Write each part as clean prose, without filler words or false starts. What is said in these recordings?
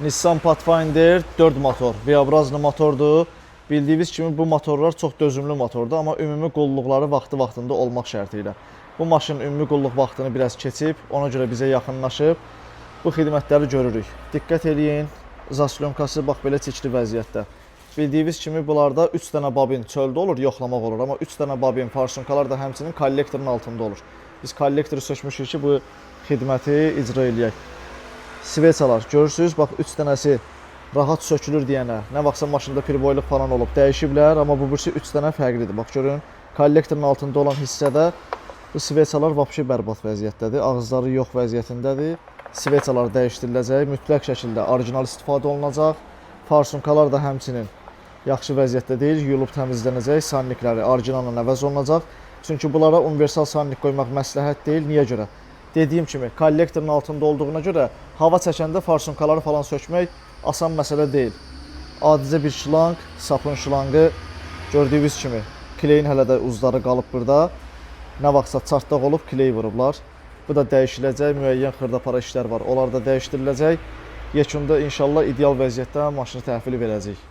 Nissan Pathfinder 4 motor, V-obrazlı motordur. Bildiyiniz kimi bu motorlar çox dözümlü motordur, amma ümumi qulluqları vaxtı-vaxtında olmaq şərti ilə. Bu maşın ümumi qulluq vaxtını biraz keçib, ona görə bizə yaxınlaşıb. Bu xidmətləri görürük. Diqqət eləyin, zaslonkası bax belə çirkli vəziyyətdə. Bildiyiniz kimi bunlarda 3 dənə babin çöldə olur, yoxlamaq olur, amma 3 dənə babin farsunkalar da həmçinin kollektorun altında olur. Biz kollektoru sökmüşük ki, bu xidməti icra eləyək. Sveçalar görürsüz, bax 3 dənəsi rahat sökülür deyənə. Nə vaxtsa maşında pirboyluq falan olub, dəyişiblər, amma bu birisi 3 dənə fərqlidir. Bax görün, kollektorun altında olan hissədə bu sveçalar vapşi bərbad vəziyyətdədir. Ağızları yox vəziyyətindədir. Sveçalar dəyişdiriləcək, mütləq şəkildə orijinal istifadə olunacaq. Farsunkalar da həmçinin yaxşı vəziyyətdə deyil, yuyulub təmizlənəcək, sannikləri orijinalla əvəz olunacaq. Çünki bunlara universal sannik qoymaq məsləhət deyil. Niyə görə? Dediyim kimi, kollektorun altında olduğuna görə hava çəkəndə farsunkaları falan sökmək asan məsələ deyil. Adicə bir şlanq, sapın şlanqı gördüyünüz kimi kleyin hələ də uzları qalıb burada. Nə vaxtsa çartdaq olub kley vurublar. Bu da dəyişiləcək, müəyyən xırdapara işlər var. Onlar da dəyişdiriləcək. Yekunda inşallah ideal vəziyyətdə maşını təhvil verəcəyik.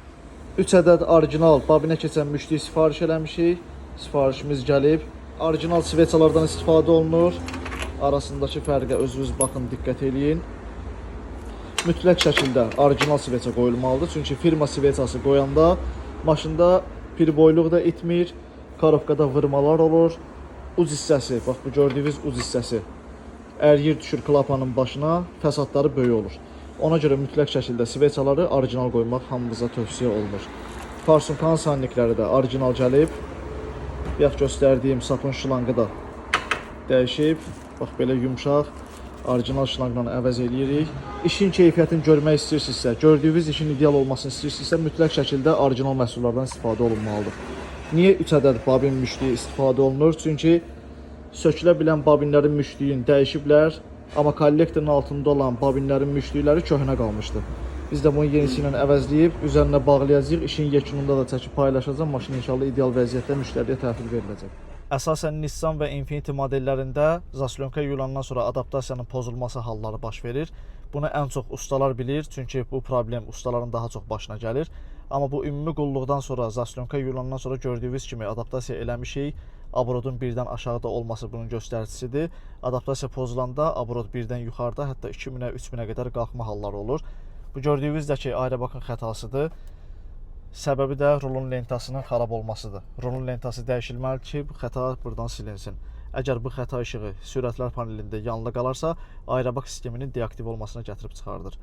3 ədəd orijinal babinə keçən müşteri sifariş eləmişik. Sifarişimiz gəlib. Orijinal sveçalardan istifadə olunur. Arasındakı fərqə özünüz baxın, diqqət eləyin. Mütləq şəkildə orijinal sveça qoyulmalıdır. Çünki firma sveçası qoyanda maşında pirboyluq da itmir, karovkada vırmalar olur. Uz hissəsi, bax bu gördüyünüz uz hissəsi əriyir, düşür klapanın başına, fəsadları böyük olur. Ona görə mütləq şəkildə sveçaları orijinal qoymaq hamımıza tövsiyə olunur. Farsunkanın sannikləri də orijinal gəlib. Bayaq göstərdiyim sapın şlanqı da dəyişib. Bax belə yumşaq orijinal şlanqla əvəz eləyirik. İşin keyfiyyətini görmək istəyirsinizsə, gördüyünüz işin ideal olmasını istəyirsinizsə, mütləq şəkildə orijinal məhsullardan istifadə olunmalıdır. Niyə 3 ədəd babin müştüyü istifadə olunur? Çünki sökülə bilən babinlərin müştüyünü dəyişiblər, amma kollektorun altında olan babinlərin müştüyləri köhnə qalmışdı. Biz də bunu yenisi ilə əvəzləyib üzərinə bağlayacağıq. İşin yekununda da çəkib paylaşacağam. Maşın inşallah ideal vəziyyətdə müştəriyə təhvil veriləcək. Əsasən Nissan və Infiniti modellərində zaslonka yuyulandan sonra adaptasiyanın pozulması halları baş verir. Bunu ən çox ustalar bilir, çünki bu problem ustaların daha çox başına gəlir. Amma bu ümumi qulluqdan sonra zaslonka yuyulandan sonra gördüyünüz kimi adaptasiya eləmişik. Obrodun birdən aşağıda olması bunun göstəricisidir. Adaptasiya pozulanda obrod birdən yuxarıda, hətta 2000-ə, 3000-ə qədər qalxma halları olur. Bu gördüyünüz də ki, aerobakın xətasıdır. Səbəbi də rulun lentasının xarab olmasıdır. Rulun lentası dəyişilməlidir ki, bu xəta buradan silinsin. Əgər bu xəta işığı sürətlər panelində yanılı qalarsa, aerobak sisteminin deaktiv olmasına gətirib çıxardır.